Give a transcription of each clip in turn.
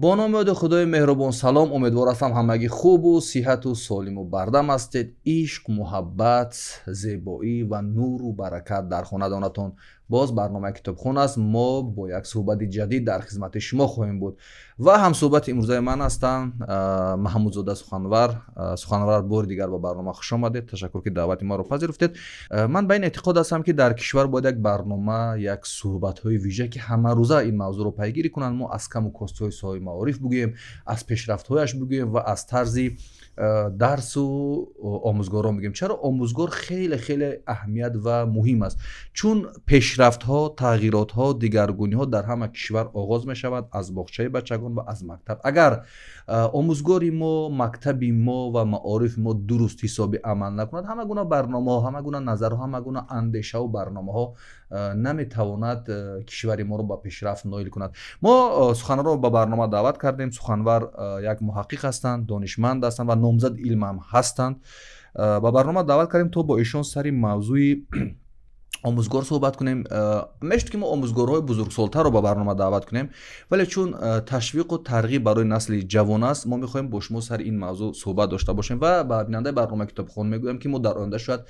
Бо номи ёди Худои меҳрубон салом. Умедвор ҳастам, ҳамагӣ хубу сиҳату солиму бардам ҳастед. Ишқ, муҳаббат, зебоӣ ва нуру баракат дар хонадонатон. Боз барномаи Китобхон аст. Мо бо як суҳбати ҷадид дар хизмати шумо хоҳем буд ва ҳамсуҳбати имрӯзаи ман ҳастанд Маҳмудзода Суханвар. Суханвар, бори дигар ба барнома хуш омадед. Ташаккур, ки даъвати маро пазируфтед. Ман ба ин эътиқод ҳастам, ки дар кишвар бояд як барнома, як суҳбатҳои вижа, ки ҳамарӯза ин мавзӯъро пайгирӣ кунанд. Мо аз каму костиҳои соҳаи маориф бигӯем, аз пешрафтҳояш бигӯем ва аз тарзи дарсу омӯзгорон бигӯем. Чаро омӯзгор хеле хеле аҳамият ва муҳим аст? Чун пешрафтҳо, тағйиротҳо, дигаргуниҳо дар ҳама кишвар оғоз мешавад аз боғчаи бачагон ва аз мактаб. Агар омӯзгори мо, мактаби мо ва маорифи мо дуруст ҳисоби амал накунад, ҳама гуна барномаҳо, ҳама гуна назарҳо, ҳама гуна андешаву барномаҳо наметавонад кишвари моро ба пешрафт ноил кунад. Мо суханварро ба барнома даъват кардем. Суханвар як муҳаққиқ ҳастанд, донишманд ҳастанд ва номзад илм ҳам ҳастанд. Ба барнома даъват кардем, то бо эшон сари мавзӯи омӯзгор суҳбат кунем. Мешуд, ки мо омӯзгорҳои бузургсолтарро ба барнома даъват кунем, вале чун ташвиқу тарғиб барои насли ҷавон аст, мо мехоҳем бо шумо сари ин мавзӯъ суҳбат дошта бошем. Ва ба бинандаи барномаи Китобхон мегӯям, ки мо дар оянда шояд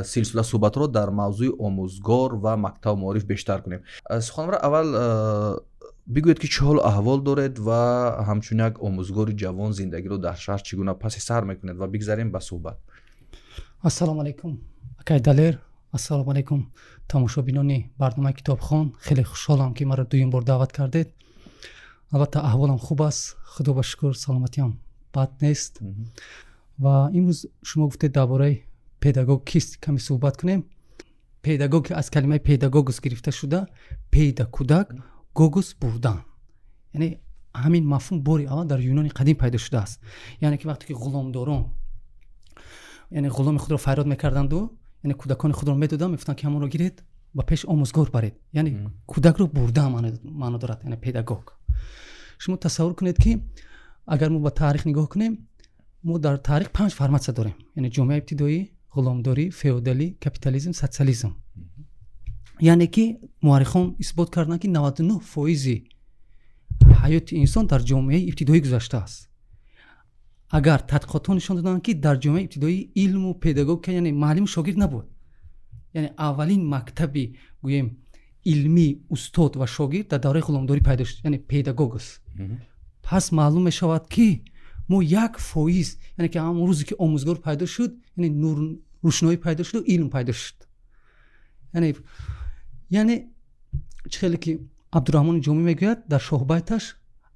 силсила суҳбатро дар мавзӯи омӯзгор ва мактабу маориф бештар кунем. Суханвар, аввал бигӯед, ки чӣ ҳолу аҳвол доред ва ҳамчун як омӯзгори ҷавон зиндагиро дар шаҳр чӣ гуна паси сар мекунед, ва бигзарем ба суҳбат. Ассалому алайкум, акай Далер. Ассалому алайкум, тамошобинони барномаи Китобхон. Хеле хушҳолам, ки маро дуюм бор даъват кардед. Албатта, аҳволам хуб аст, худо ба шукр, саломатиам бад нест. Ва имрӯз шумо гуфтед, дар бораи педагог кист каме суҳбат кунем. Педагог аз калимаи педагогус гирифта шуда: педа кӯдак, гогус бурдан. Яъне ҳамин мафҳум бори аввал дар Юнони қадим пайдо шудааст. Яъне ки вақте ки ғуломдорон, яъне ғуломи худро фарёд мекарданду, яъне кӯдакони худро медоданд, мегуфтанд, ки ҳамонро гиред, ба пеши омӯзгор баред. Яъне кӯдакро бурдан маъно дорад, яъне педагог. Шумо тасаввур кунед, ки агар мо ба таърих нигоҳ кунем, мо дар таърих панҷ форматсия дорем, яъне ҷомеаи ибтидоӣ, ғуломдорӣ, феодалӣ, капитализм, социализм. Яъне ки муаррихон исбот карданд, ки 99 фоизи ҳаёти инсон дар ҷомеаи ибтидоӣ гузаштааст. Агар тадқиқотҳо нишон доданд, ки дар ҷомеаи ибтидоӣ илму педагогика, яъне муаллиму шогирд набуд. Яъне аввалин мактаби, гӯем, илмӣ, устод ва шогирд дар давраи ғуломдорӣ пайдо шуд, яъне педагогус. Пас маълум мешавад, ки мо 1%, яъне ки ҳамон рӯзе ки омӯзгор пайдо шуд, яъне нур, рӯшноӣ пайдо шуду илм пайдо шуд. Яъне чӣ хеле ки Абдураҳмони Ҷомӣ мегӯяд дар шоҳбайташ: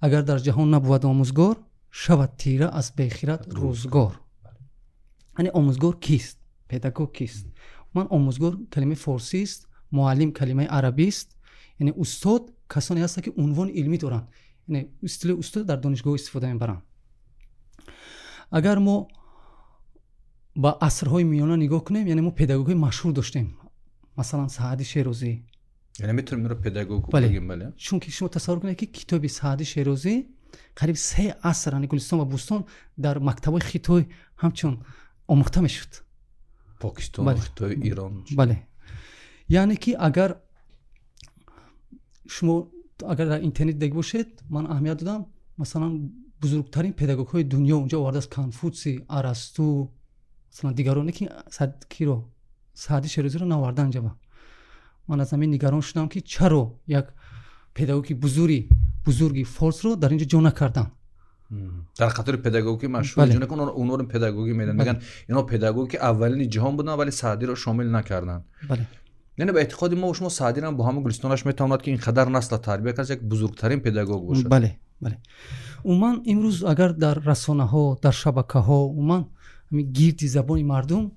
«Агар дар ҷаҳон набувад омӯзгор, шавад тира аз бехирад рӯзгор». Яъне омӯзгор кист? Педагог кист? Ман омӯзгор калимаи форсист, муаллим калимаи арабист. Яъне устод касоне ҳастанд, ки унвони илмӣ доранд, яъне истилоҳи устод дар донишгоҳ истифода мебаранд. Агар мо ба асрҳои миёна нигоҳ кунем, яъне мо педагогҳои машҳур доштем, масалан Саади Шерозӣ. Яъне метавонем инро педагог Бале. бигем, бале. Чунки шумо тасаввур кунед, ки китоби Саади Шерозӣ қариб 3 аср, яъне Гулистон ва Бӯстон, дар мактабҳои Хитой ҳамчун омӯхта мешуд. Покистон, Хитой, Ирон. Бале, яъне ки агар шумо агар дар интернет дида бошед, ман аҳамият додам, масалан, бузургтарин педагогҳои дунё унҷо овардааст: Конфутсий, Арасту, масалан, дигарон. Лекин киро? Саади Шерозиро наовардан ҷаба. Ман аз ҳамин нигарон шудам, ки чаро як педагоги бузурги форсро дар инҷо ҷо накарданд. Дар қатори педагогӣ машҳур ҷо накун, онҳоро педагогӣ медиҳанд, мегӯянд, инҳо педагоги аввалини ҷаҳон буданд, вале Саъдиро шомил накарданд. Яъне ба эътиқоди мо шумо, Саъдирам бо ҳама гулистонаш метавонад, ки ин қадар насла тарбия кард, як бузургтарин педагог бошад. Бале, умуман имрӯз агар дар расонаҳо, дар шабакаҳо, умуман ҳамин гирди забони мардум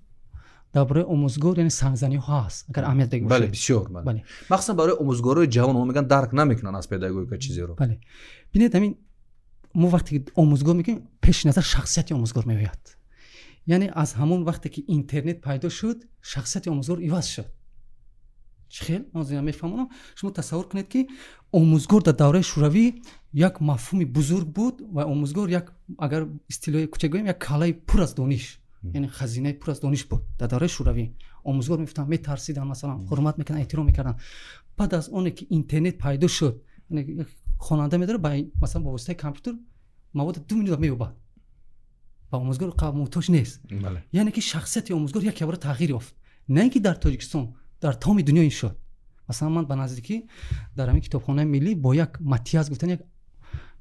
дар бораи омӯзгор, яъне сангзаниҳо ҳаст, агар аҳамият дода Бале, бошед. бисёр, бале. Махсусан барои омӯзгорои ҷавон, онҳо мегӯянд, дарк намекунанд аз педагогика чизеро. Бале, бинед, ҳамин мо вақте ки омӯзгор мегӯем, пеши назар шахсияти омӯзгор меояд. Яъне аз ҳамон вақте ки интернет пайдо шуд, шахсияти омӯзгор иваз шуд. Чӣ хел? Ман мефаҳмонам. Шумо тасаввур кунед, ки омӯзгор дар давраи шӯравӣ як мафҳуми бузург буд ва омӯзгор як, агар истилоҳи кӯча гӯем, як калаи пур аз дониш, яъне хазинаи пур аз дониш буд. Дар давраи шӯравӣ омӯзгор мегуфтанд, метарсиданд, масалан, ҳурмат мекарданд, эҳтиром мекарданд. Баъд аз оне ки интернет пайдо шуд, Хонанда медорад, масалан, бо воситаи компютер мавода 2 минута меёбад, ба омӯзгор муҳтоҷ нест. Яъне ки шахсияти омӯзгор як ябора тағйир ёфт, на ин ки дар Тоҷикистон, дар тамоми дунё ин шуд. Масалан, ман ба наздикӣ дар ҳамин китобхонаи миллӣ бо як Матиас гуфтан, як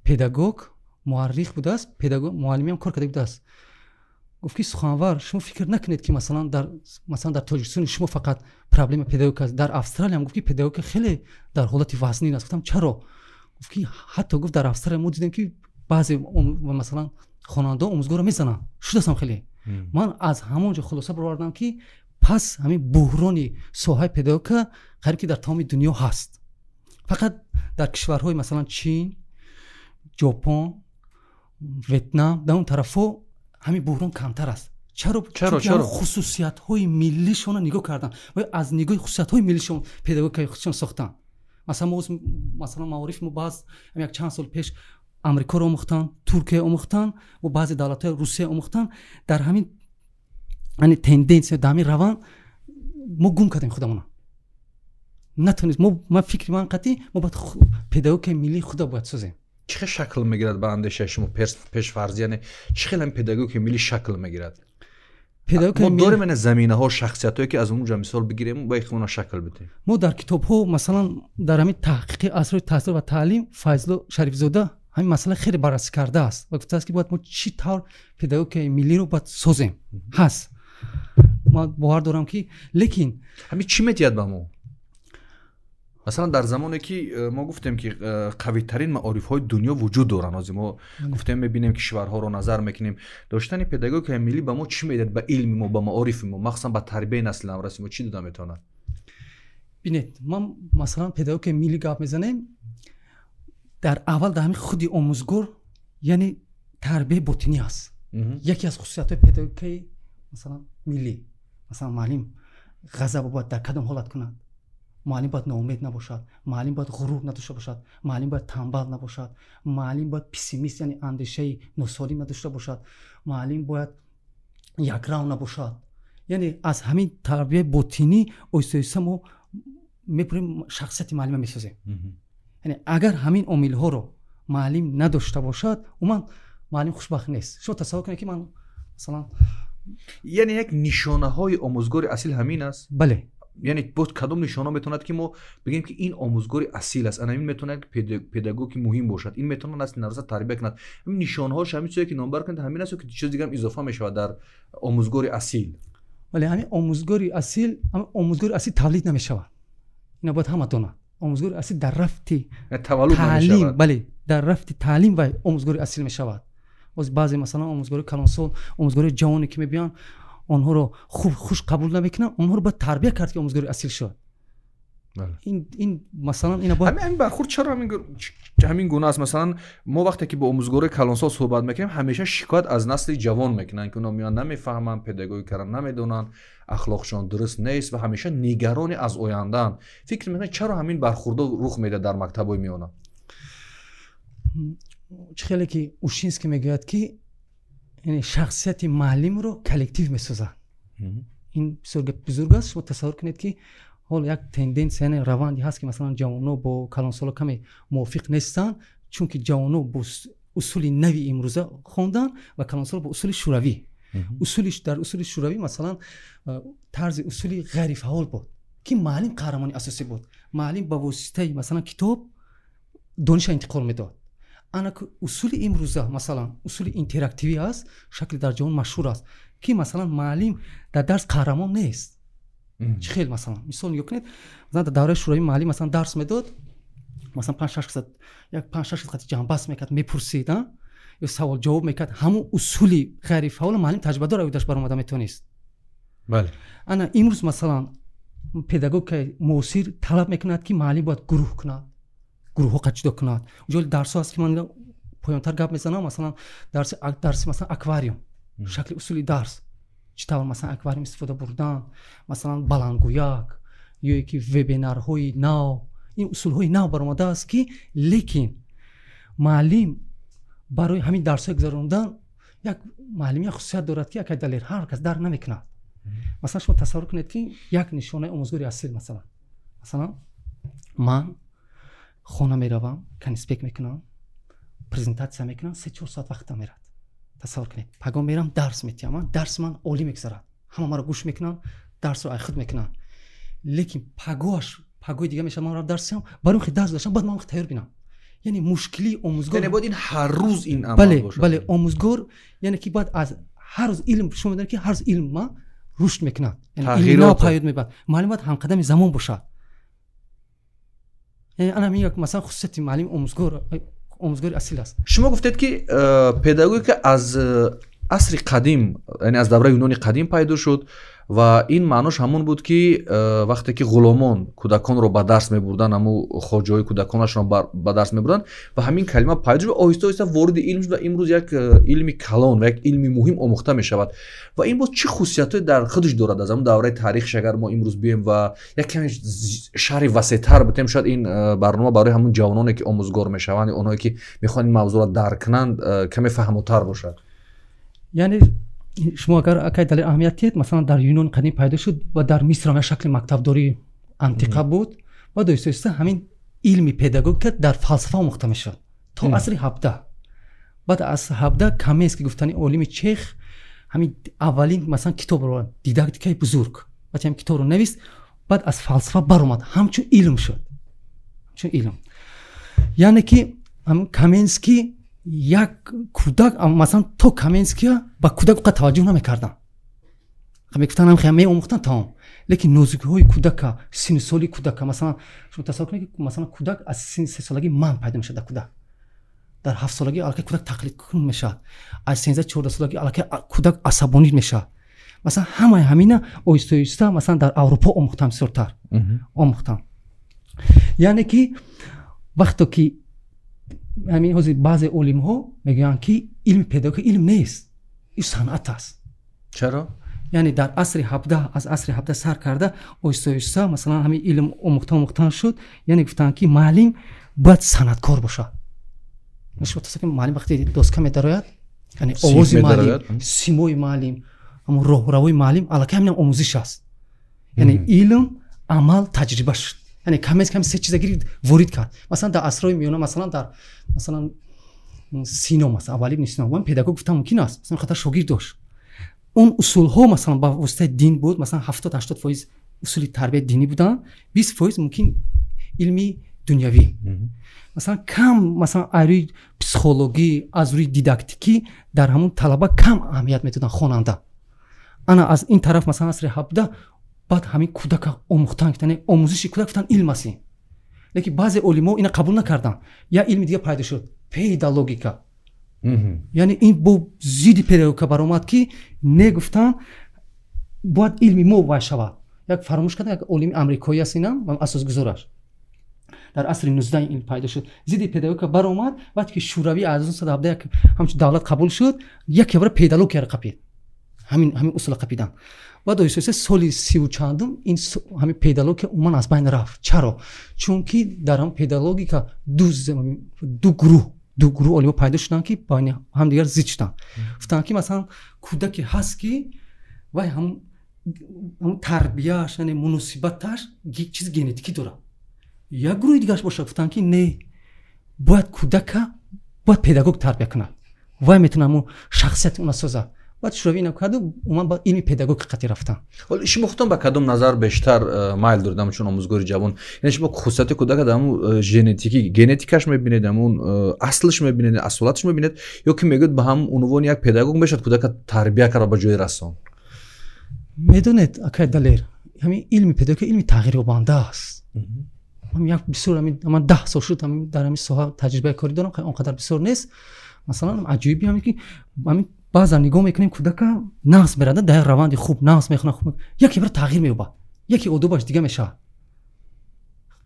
педагог, муаррих будааст, педагог, муаллимиам кор карда будааст, гуфт ки: «Суханвар, шумо фикр накунед, ки масалан дар Тоҷикистони шумо фақат проблема педагогика аст. Дар Австралиям, гуфт, ки педагогика хеле дар ҳолати вазнин аст». Гуфтам: «Чаро?» Гуфт ки ҳатто, гуфт, дар Австралия мо дидем, ки баъзе, масалан, хонандао омӯзгорро мезананд. Шудастам хеле. Ман аз ҳамон ҷо хулоса баровардам, ки пас ҳамин буҳрони соҳаи педагогика қариб ки дар тамоми дунё ҳаст. Фақат дар кишварҳои, масалан, Чин, Ҷопон, Ветнам, дар он тарафҳо ҳамин буҳрон камтар аст. Чаро? Чаро? Хусусиятҳои миллишонро нигоҳ кардан ва аз нигоҳи хусусиятҳои миллишон педагогикаи худшон сохтанд. Масалан, мо, масалан, маорифи мо баъз як чанд сол пеш Амрикоро омӯхтанд, Туркия омӯхтанд ва баъзе давлатҳои Русия омӯхтанд. Дар ҳамин, яъне, тенденсия, дар ҳамин раванд мо гум кардем худамона, натонист мо. Ман фикри ман қатъӣ, мо бояд педагогикаи миллии худа бояд созем. Чӣ хел шакл мегирад ба андешаи шумо, пешфарз, яъне чӣ хел ҳамин педагогикаи миллӣ шакл мегирад? Мо дорем, яъне, заминаҳо, шахсиятҳое, ки аз он ҷо мисол бигирем ва ихона шакл бидиҳем? Мо дар китобҳо, масалан, дар ҳамин таҳқиқи асрори таҳсил ва таълим, Файзулло Шарифзода ҳамин масъала хеле баррасӣ кардааст ва гуфтааст, ки бояд мо чӣ тавр педагогикаи миллиро бояд созем. Ҳаст, ман бовар дорам, ки лекин Ҳамин чӣ метиҳад ба мо? Масалан, дар замоне ки мо гуфтем, ки қавитарин маорифҳои дунё вуҷуд доранд, ҳозир мо гуфтем, мебинем, кишварҳоро назар мекунем, доштани педагогикаи миллӣ ба мо чӣ медиҳад, ба илми мо, ба маорифи мо, махсусан ба тарбияи насли навраси мо чӣ дода метавонад? Бинед, ман, масалан, педагогикаи миллӣ гап мезанем, дар аввал дар ҳамин худи омӯзгор, яъне тарбияи ботинӣ аст. Яке аз хусусиятҳои педагогикаи, масалан, миллӣ, масалан, муаллим ғазабо бояд дар кадом ҳолат кунад, муаллим бояд ноумед набошад, муаллим бояд ғурур надошта бошад, муаллим бояд танбал набошад, муаллим бояд пессимист, яъне андешаи носолим надошта бошад, муаллим бояд якрав набошад. Яъне аз ҳамин тарбияи ботинӣ оҳиста оҳиста мо мепурем, шахсияти муаллима месозем. Яъне агар ҳамин омилҳоро муаллим надошта бошад, умуман муаллим хушбахт нест. Шумо тасаввур кунед, ки ман, масалан Яъне як нишонаҳои омӯзгори асил ҳамин аст? Бале. Яъне боз кадом нишона метавонад, ки мо бигӯем, ки ин омӯзгори асил аст, ана ин метавонад педагоги муҳим бошад, ин метавонад насли навраса тарбия кунад? Ҳамин нишонаҳош, ҳамин чизе, ки номбар кунед, ҳамин аст ё ки чиз дигарам изофа мешавад дар омӯзгори асил? Вале ҳамин омӯзгори асил, ҳамин омӯзгори асил тавлид намешавад, ина бояд ҳама донад. Омӯзгори асил дар рафти таваллуд таълим, бале, дар рафти таълим вай омӯзгори асил мешавад. Боз баъзе, масалан, омӯзгори калонсол, омӯзгори ҷавоне, ки мебиёнд, онҳоро хуб хуш қабул намекунанд. Онҳоро бояд тарбия кард, ки омӯзгори асил шавад. Ин, масалан, ина бояд Ҳамин бархурд чаро ҳамин гуна аст? Масалан, мо вақте ки бо омӯзгорои калонсол суҳбат мекунем, ҳамеша шикоят аз насли ҷавон мекунанд, ки онҳо меоянд, намефаҳманд, педагогикаро намедонанд, ахлоқшон дуруст нест ва ҳамеша нигарони аз ояндаанд. Фикр мекунед, чаро ҳамин бархурдо рух медиҳад дар мактабҳои миёна? Чӣ хеле ки Ушинский мегӯяд, ки шахсияти муаллимро коллектив месозад. Ин бисёр гапи бузург аст. Шумо тасаввур кунед, ки ҳоло як тенденсия, яъне раванде ҳаст, ки, масалан, ҷавоно бо калонсоло каме мувофиқ нестанд, чунки ҷавоно бо усули нави имрӯза хонданд ва калонсоло бо усули шӯравӣ. Усули дар усули шӯравӣ, масалан, тарзи усули ғайрифаъол буд, ки муаллим қаҳрамони асосӣ буд. Муаллим ба воситаи, масалан, китоб дониша интиқол медод. Ана усули имрӯза, масалан, усули интерактивӣ аст, шакли дар ҷаҳон машҳур аст, ки, масалан, муаллим дар дарс қаҳрамон нест. Чӣ хел? Масалан, мисол нигоҳ кунед, масалан, дар давраи шӯравӣ муаллим, масалан, дарс медод, масалан, панҷ шаш каса, як панҷ шаш кас қати ҷамъбаст мекард, мепурсид ё савол ҷавоб мекард. Ҳамун усули ғайрифаъола муаллим таҷрибадор оидаш баромада метавонист. Ана имрӯз, масалан, педагогикаи муосир талаб мекунад, ки муаллим бояд гурӯҳ кунад, гурӯҳҳо ҷудо кунад. Уҷо дарсҳо ҳаст, ки ман поёнтар гап мезанам. Масалан, дарси, масалан, аквариум, шакли усули дарс, чӣ тавр, масалан, аквариум истифода бурдан, масалан, баландгӯяк ё ки вебинарҳои нав, ин усулҳои нав баромадааст, ки лекин муаллим барои ҳамин дарсҳои гузарондан, як муаллим як хусусият дорад, ки, акай Далер, ҳар кас дарк намекунад. Масалан, шумо тасаввур кунед, ки як нишонаи омӯзгори асил, масалан, ман Хона меравам, конспект мекунам, презентатсия мекунам, 3-4 соат вақтам мерад. Тасаввур кунед, пагоҳ мерам, дарс метиҳам, дарси ман олӣ мегузарад, ҳама маро гӯш мекунанд, дарсро ай худ мекунанд. Лекин пагоҳаш, пагоҳи дига мешавад, ман рафт дарс диҳам, барои он ки дарс доштам, бояд ман тайёр бинам. Яъне мушкилии омӯзгор, яъне бояд ин ҳар рӯз ин амал бошад. Бале, омӯзгор яъне ки бояд аз ҳар рӯз илм, шумо медонед ки ҳар рӯз илм ма рушд мекунад, яъне илм нав пайдо мебад, муаллим бояд ҳамқадами замон бошад. Яъне ана ҳамин як масалан хусусияти муаллим омӯзгор, омӯзгори асил аст. Шумо гуфтед ки педагогика аз асри қадим, яъне аз давраи Юнони қадим пайдо шуд ва ин маънош ҳамон буд ки вақте ки ғуломон кӯдаконро ба дарс мебурданд, ҳамун хоҷаҳои кӯдаконашонро ба дарс мебурданд ва ҳамин калима пайдо шуд, оҳиста оҳиста вориди илм шуд ва имрӯз як илми калон ва як илми муҳим омӯхта мешавад. Ва ин боз чӣ хусусиятҳое дар худаш дорад аз ҳамун давраи таърихш? Агар мо имрӯз биёем ва як каме шарҳи васеътар битем, шояд ин барнома барои ҳамун ҷавононе ки омӯзгор мешаванд, онҳое ки мехоҳанд ин мавзӯъро дарк кунанд, каме фаҳмотар бошад. Яъне шумо агар акай далел аҳамият диҳед, масалан дар Юнон қадим пайдо шуд ва дар Миср ҳам як шакли мактабдории антиқа буд ва оҳиста оҳиста ҳамин илми педагогика дар фалсафа омӯхта мешуд то асри 17. Баъд аз 17 Каменский гуфтани олими чех ҳамин аввалин масалан китобро, дидактикаи бузург, баъд ҳамин китобро навист, баъд аз фалсафа баромад, ҳамчун илм шуд, ҳамчун илм. Яъне ки ҳамин Каменский як кӯдак, масалан то Каменския ба кӯдак уқа таваҷҷӯҳ намекарданд, мегуфтанд ҳам меомӯхтанд тамом, лекин нозукиҳои кӯдака, синну соли кӯдака, масалан шумо тасаввур кунед ки масалан кӯдак аз синни 3 солагӣ ман пайдо мешавад дар кӯдак, дар 7 солагӣ аллакай кӯдак тақлидкун мешавад, аз 13-14 солагӣ аллакай кӯдак асабонӣ мешавад. Масалан ҳамаи ҳамина оҳиста оҳиста масалан дар Аврупо омӯхтам, бисёртар омӯхтам. Яъне ки вақто ки ҳамин ҳозир баъзе олимҳо мегӯянд ки илми педагогика илм нест, ин санъат аст. Чаро? Яъне дар асри 17, аз асри 17 сар карда оҳиста оҳиста масалан ҳамин илм омӯхта шуд. Яъне гуфтанд ки муаллим бояд санъаткор бошад. Шумо тасаввур кунед, муаллим вақте доска медарояд, яъне овози муаллим, симои муаллим, ҳамон роҳравои муаллим аллакай ҳамин омӯзиш аст. Яъне илм, амал, таҷриба шуд. Яъне камес кам се чиза гирифт, ворид кард. Масалан дар асрҳои миёна, масалан дар масалан Сино, масалан аввал ибни Сино, педагог гуфтан мумкин аст, масалан хатар шогирд дошт. Он усулҳо масалан ба воситаи дин буд, масалан 70-80% усули тарбияи динӣ буданд, 20% мумкин илми дунявӣ. Масалан кам, масалан аз рӯи психологӣ, аз рӯи дидактикӣ дар ҳамун талаба кам аҳамият медоданд хонанда. Ана аз ин тараф масалан асри 17 баъд ҳамин кӯдака омӯхтан, яъне омӯзиши кӯдак гуфтан илм аст ин. Лекин баъзе олимҳо ина қабул накарданд. Як илми дига пайдо шуд, педагогика. Яъне ин бо зидди педагогика баромад ки не гуфтан бояд илми мо вай шавад. Як фаромӯш кардан, як олими амрикоӣ аст инам, асосгузораш. Дар асри 19 илм пайдо шуд. Зидди педагогика баромад, вақте ки Шӯравӣ аз 1971 ҳамчун давлат қабул шуд, яке бора педагогикаро қапид. Ҳамин усула қапидан. Баъд оҳиста оҳиста соли 30-чандум ин ҳамин педагогика умуман аз байн рафт. Чаро? Чунки дар ҳамин педагогика ду гурӯҳ олимҳо пайдо шуданд ки байни ҳамдигар зид шуданд. Гуфтанд ки масалан кӯдаке ҳаст ки вай ҳамун тарбияаш, яъне муносибаташ чизи генетикӣ дорад. Як гурӯҳи дигараш бошад гуфтанд ки не, бояд кӯдака бояд педагог тарбия кунад, вай метавонад ҳамун шахсияти уна созад. Баъд Шӯравӣ инам карду умуман ба илми педагогика қатъи рафтан. Ҳоло шумо худтон ба кадом назар бештар майл доред ҳамчун омӯзгори ҷавон? Яъне шумо хусусияти кӯдака дар ҳамун генетикаш мебинед, ҳамун аслаш мебинед, асолаташ мебинед, ё ки мегӯед ба ҳамун унвони як педагог мешавад кӯдака тарбия карда ба ҷое расон? Медонед, акай Далер, ҳамин илми педагогика илми тағйирёбанда аст. Як бисёр ман 10 сол шуд дар ҳамин соҳа таҷрибаи корӣ дорам, он қадар бисёр нест. Масалан аҷоиби ҳамин ки ҳамин баъзан нигоҳ мекунем кӯдака нағз мерада дар як раванди хуб нағз мехонад, хуб, яке бара тағйир меёбад, яке одобаш дига мешавад.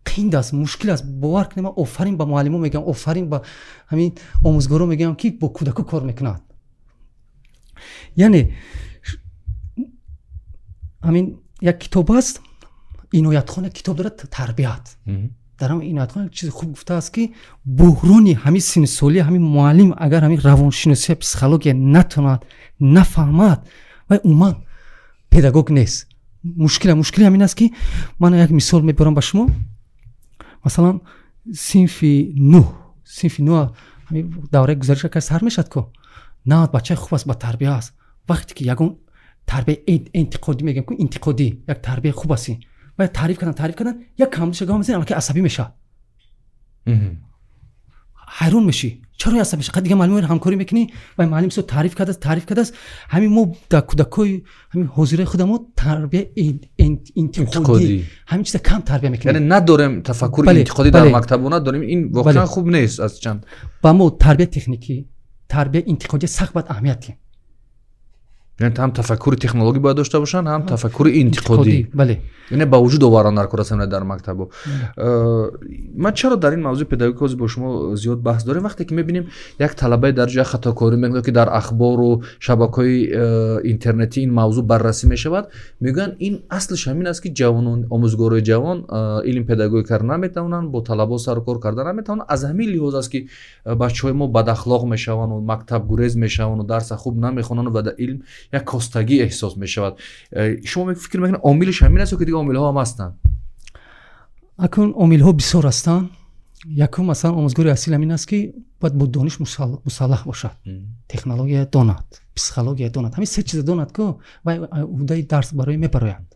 Қинд аст, мушкил аст. Бовар кунед, ман офарин ба муаллимо мегӯям, офарин ба ҳамин омӯзгоро мегӯям ки бо кӯдако кор мекунад. Яъне ҳамин як китоб аст, Иноятхон як китоб дорад, тарбият. Дар ҳамин Иноятхон як чизи хуб гуфтааст ки буҳрони ҳамин синнусолӣ ҳамин муаллим агар ҳамин равоншиносия, психология натонад, нафаҳмад, вай умуман педагог нест. Мушкили ҳамин аст ки ман як мисол мебарам ба шумо. Масалан Синфи нӯҳ, синфи нӯҳ ҳамин давраи гузариша ка сар мешад ку, на бачаи хуб аст, ба тарбия аст. Вақте ки ягон тарбияи интиқодӣ мегӯем ку, интиқодӣ як тарбияи хуб аст, ва таъриф кардан, таъриф кардан, як камдиша гап мезанӣ, аллакай асабӣ мешавад, ҳайрон мешӣ, чаро асабӣ мешавад. Дига муаллим ҳамкорӣ мекунӣ ва муаллим бисёр таъриф кардааст, таъриф кардааст. Ҳамин мо дар кӯдакҳои ҳамин ҳозираи худамо тарбияи интиқодӣ ҳамин чиза кам тарбия мекунем. Яъне надорем тафаккури интиқодӣ дар мактабо надорем. Ин воқеан хуб нест аз чанд. Ба мо тарбияи техникӣ, тарбияи интиқодӣ сахт бояд аҳамият диҳем. Яъне ҳам тафаккури технологӣ бояд дошта бошанд, ҳам тафаккури интиқодӣ. Бале. Яъне ба вуҷуд оваранд дар кор ҳастанд дар мактабо. Ман чаро дар ин мавзӯи педагогика бо шумо зиёд баҳс дорем? Вақте ки мебинем як талабаи дар ҷоя хатокорӣ мекунад, ки дар ахбору шабакаҳои интернетӣ ин мавзӯъ баррасӣ мешавад, мегӯянд ин аслиш ҳамин аст, ки ҷавонон, омӯзгорои ҷавон илм педагогикаро наметавонанд, бо талабо сару кор карда наметавонанд. Аз ҳамин лиҳоз аст, ки бачаҳои мо бадахлоқ мешаванду мактабгурез мешаванду дарса хуб намехонанд ва дар илм як костагӣ эҳсос мешавад. Шумо фикр мекунед, омилиш ҳамин аст ё ки дигар омилҳо ҳам ҳастанд? Акун омилҳо бисёр ҳастанд. Якум, масалан, омӯзгори асил ҳамин аст, ки бояд бо дониш мусаллаҳ бошад, технология донад, психология донад, ҳамин се чиза донад ку вай ӯҳдаи дарс барои мебарояд.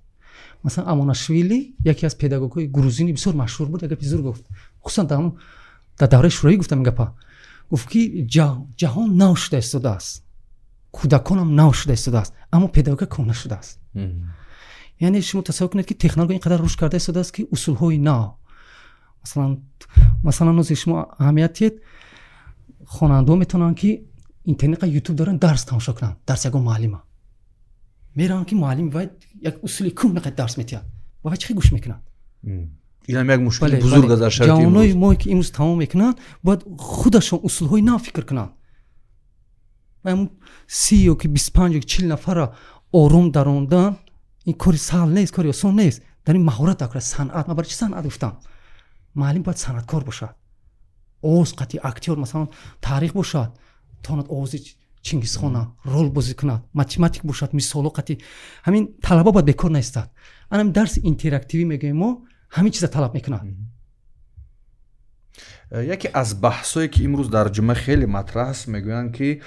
Масалан, Амонашвили яке аз педагогҳои грузини бисёр машҳур буд, як гапи зур гуфт, хусусан дар давраи шӯравӣ гуфтам ин гапа. Гуфт, ки ҷаҳон нав шуда истодааст, кӯдаконам нав шуда истодааст, аммо педагогика кӯҳна шудааст. Яъне шумо тасаввур кунед, ки технология ин қадар рушд карда истодааст, ки усулҳои нав, масалан, нози шумо аҳамият диҳед, хонандаҳо метавонанд, ки интернет, ютуб доранд, дарс тамошо кунанд, дарси ягон муаллима мераванд, ки муаллим вай як усули кӯҳна қад дарс метиҳад ва вай чӣ хел гӯш мекунад? Инам як мушкили бузург аст дар шароити ҷавонои мо, ки имрӯз тамом мекунанд, бояд худашон усулҳои нав фикр кунанд. Ва ҳамун 30 ё ки 25 ё 40 нафара ором дарондан ин кори саҳл нест, кори осон нест. Дар ин маҳорат дар санъат. Ман барои чӣ санъат гуфтам? Муаллим бояд санъаткор бошад, овоз қатъи актёр, масалан, таърих бошад, тавонад овози Чингизхона рол бозӣ кунад, математик бошад, мисолҳо қатъи. Ҳамин талаба бояд бекор наистад. Анам дарси интерактивӣ мегӯем мо, ҳамин чиза талаб мекунад. Яке аз баҳсҳое, ки имрӯз дар ҷумъа хеле матраҳ аст, мегӯянд, ки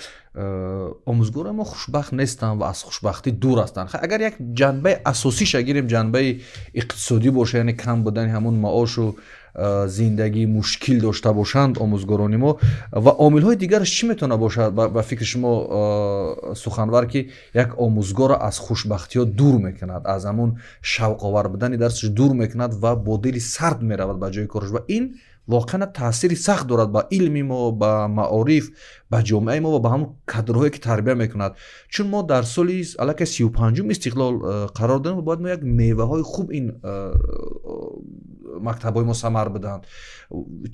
омӯзгорони мо хушбахт нестанд ва аз хушбахтӣ дур ҳастанд. Агар як ҷанбаи асосиша гирем, ҷанбаи иқтисодӣ боша, яъне кам будани ҳамун маошу зиндагии мушкил дошта бошанд омӯзгорони мо, ва омилҳои дигараш чӣ метавона бошад ба фикри шумо, суханвар, ки як омӯзгорро аз хушбахтиҳо дур мекунад, аз ҳамун шавқовар будани дарсаш дур мекунад ва бо дили сард меравад ба ҷои кораш, ва ин воқеан таъсири сахт дорад ба илми мо, ба маориф, ба ҷомеаи мо ва ба ҳамон кадрҳое, ки тарбия мекунад? Чун мо дар соли аллакай 35-ум истиқлол қарор дорем ва бояд мо як меваҳои хуб ин мактабҳои мо самар бидиҳанд.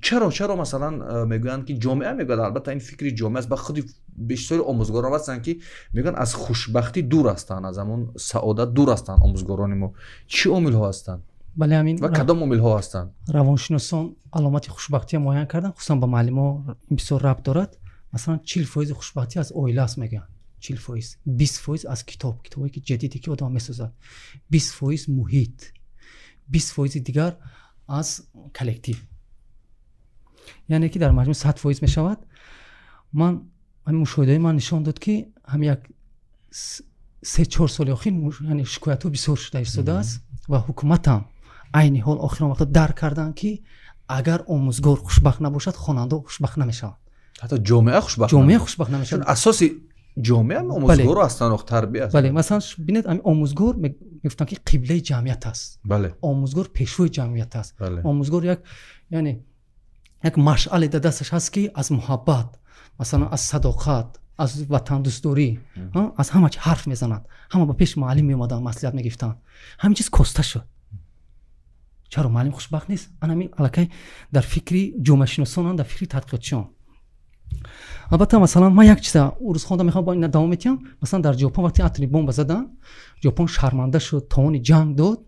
Чаро масалан мегӯянд, ки ҷомеа мегӯяд, албатта ин фикри ҷомеа аст, ба худи бисёри омӯзгорон ҳастанд, ки мегӯянд аз хушбахтӣ дур ҳастанд, аз ҳамон саодат дур ҳастанд омӯзгорони мо. Чӣ омилҳо ҳастанд? Бале, ҳамин ва кадом омилҳо ҳастанд? Равоншиносон аломати хушбахтиро муайян карданд, хусусан ба муаллимо ин бисёр рабт дорад. Масалан, 40% хушбахтӣ аз оила аст, мегӯянд, 40%, 20% аз китоб, китобое ки ҷадиде, ки одам месозад, 20% муҳит, 20% дигар аз коллектив, яъне ки дар маҷмӯъ 100% мешавад. Ман ҳамин мушоҳидаи ман нишон дод, ки ҳамин як 3-4 соли охир, яъне шикоятҳо бисёр шуда истодааст ва ҳукуматам айни ҳол охирон вақто дарк карданд, ки агар омӯзгор хушбахт набошад, хонандао хушбахт намешаванд. Ҳатто ҷомеа хушбахт. Ҷомеа хушбахт намешавад. Асоси ҷомеа омӯзгоро ҳастанд, тарбия. Бале, масалан, бинед, ҳамин омӯзгор мегуфтанд, ки қиблаи ҷамъият аст, омӯзгор пешвои ҷамъият аст, омӯзгор як, яъне як машъале дар дасташ ҳаст, ки аз муҳаббат, масалан, аз садоқат, аз ватандӯстдорӣ, аз ҳама чи ҳарф мезанад. Ҳама ба пеши муаллим меомаданд, маслиҳат мегирифтанд. Ҳамин чиз коста шуд. Чаро муаллим хушбахт нест? Ана ҳамин аллакай дар фикри ҷомеашиносонанд, дар фикри тадқиқотчиён. Албатта, масалан, ман як чиза урӯз хондам, мехоҳам бо ина давом метиҳам. Масалан, дар Ҷопон вақте атоми бомба заданд, Ҷопон шарманда шуд, тавони ҷанг дод.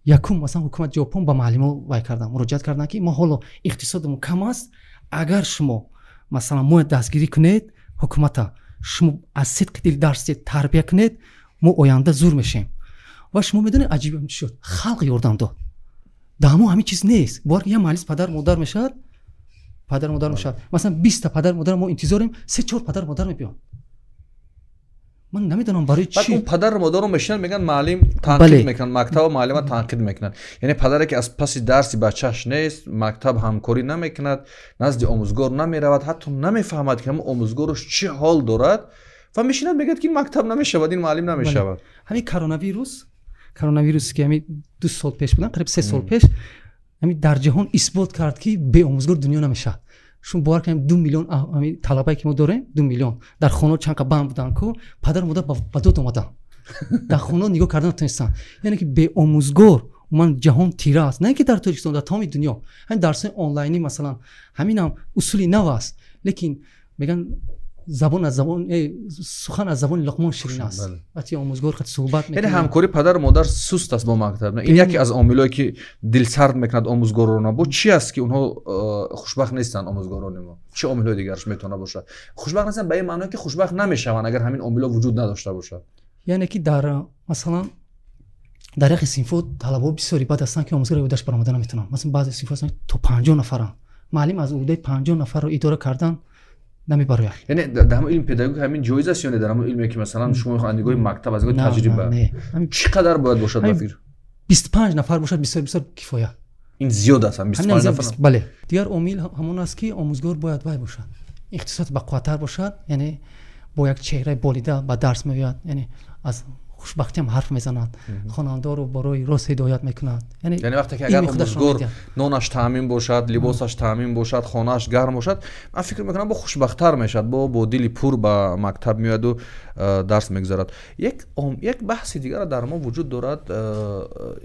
Якум, масалан, ҳукумати Ҷопон ба муаллимо вай карданд, муроҷиат карданд, ки мо ҳоло иқтисодамон кам аст, агар шумо, масалан, мо дастгирӣ кунед, ҳукумата шумо аз сидқи дил дарс тарбия кунед, мо оянда зур мешем. Ва шумо медонед, аҷиб чӣ шуд? Халқ ёрдам дод. Дар мо ҳамин чиз нест. Бовар, як маҷлис падар модар мешавад. Падар модар мешавад. Масалан, 20 та падар модар мо интизорем, се чор падар модар мебиёнд. Ман намедонам, барои чӣ. Он падару модаро мешинанд, мегӯянд, муаллим танқид мекунанд, мактабу муаллима танқид мекунанд. Яъне падаре ки аз паси дарси бачааш нест, мактаб ҳамкорӣ намекунад, назди омӯзгор намеравад, ҳатто намефаҳмад, ки ҳамон омӯзгораш чӣ ҳол дорад, ва мешинад, мегӯяд, ки ин мактаб намешавад, ин муаллим намешавад. Ҳамин коронавирус, ки ҳамин 2 сол пеш будан, қариб 3 сол пеш, ҳамин дар ҷаҳон исбот кард, ки беомӯзгор дунё намешавад. Шумо бовар кунед, 2 миллион ҳамин талабае ки мо дорем, 2 миллион, дар хона чанд қа банд буданд ку, падару модар ба дод омаданд, дар хона нигоҳ кардан натонистанд. Яъне ки беомӯзгор умуман ҷаҳон тира аст, на ин ки дар Тоҷикистон, дар тамоми дунё. Ҳамин дарсҳои онлайнӣ, масалан, ҳаминам усули нав аст, лекин мегӯянд, забон аз забон, сухан аз забони Луқмон ширин аст, вақте омӯзгор қати суҳбат. Яъне ҳамкории падару модар суст аст бо мактаб. Ин яке аз омилҳое, ки дилсард мекунад омӯзгоронро, бо чӣ аст, ки онҳо хушбахт нестанд, омӯзгорони мо? Чӣ омилҳои дигараш метавона бошад? Хушбахт нестанд ба ин маъно, ки хушбахт намешаванд, агар ҳамин омилҳо вуҷуд надошта бошад. Яъне ки дар, масалан, дар яке синфҳо талабаҳо бисёри бад ҳастанд, ки омӯзгор ӯдаш баромада наметавонанд. Масалан, баъзе синфҳо ҳастанд, то 50 нафаранд, муаллим аз уҳдаи 50 нафарро идора кардан намебарояд. Яъне дар ҳамон илми педагогика ҳамин ҷоиз аст ё не? Дар ҳамон илме, ки, масалан, шумо аз нигоҳи мактаб, аз нигоҳи таҷриба, чӣ қадар бояд бошад ба фикр? 25 нафар бошад, бисёр бисёр кифоя. Ин зиёд аст, 25 нафар. Бале. Дигар омил ҳамон аст, ки омӯзгор бояд вай бошад, иқтисод бақувваттар бошад, яъне бо як чеҳраи болида ба дарс меояд, яъне аз хушбахтиам ҳарф мезанад, хонандаро барои рост ҳидоят мекунад. Яъне вақте ки агар омӯзгор нонаш таъмин бошад, либосаш таъмин бошад, хонааш гарм бошад, ман фикр мекунам, бо хушбахттар мешавад, бо дили пур ба мактаб меояду дарс мегузарад. Як баҳси дигар дар мо вуҷуд дорад